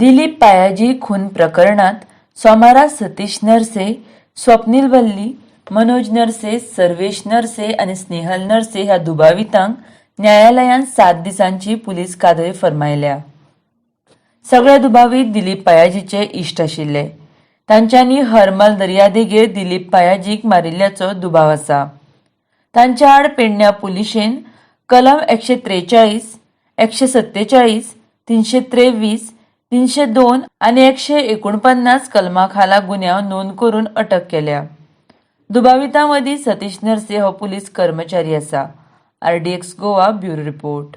दिलीप पायाजी खून प्रकरणांत सोमारा सतीश नरसे, स्वप्नील वल्ली, मनोज नरसे, सर्वेश नरसे आनी स्नेहल नरसे ह्या दुबावितांक न्यायालयान 7 दिसांची पुलीस कादय फर्मायल्या. सगळे दुबावीत दिलीप पायाजीचे इश्ट आशिल्ले. तांच्यांनी हरमल दर्यादेगेर दिलीप पायाजीक मारिल्ल्याचो दुबाव आसा. तांच्या आड पेडण्या पुलिशेन कलम 143, 147, 323, 302 आनी 149 कलमा खाला गुन्यांव नोंद करून अटक केल्या. दुबावितां मदीं सतीश नरसे हो पुलीस कर्मचारी आसा. RDX Goa, bureau report.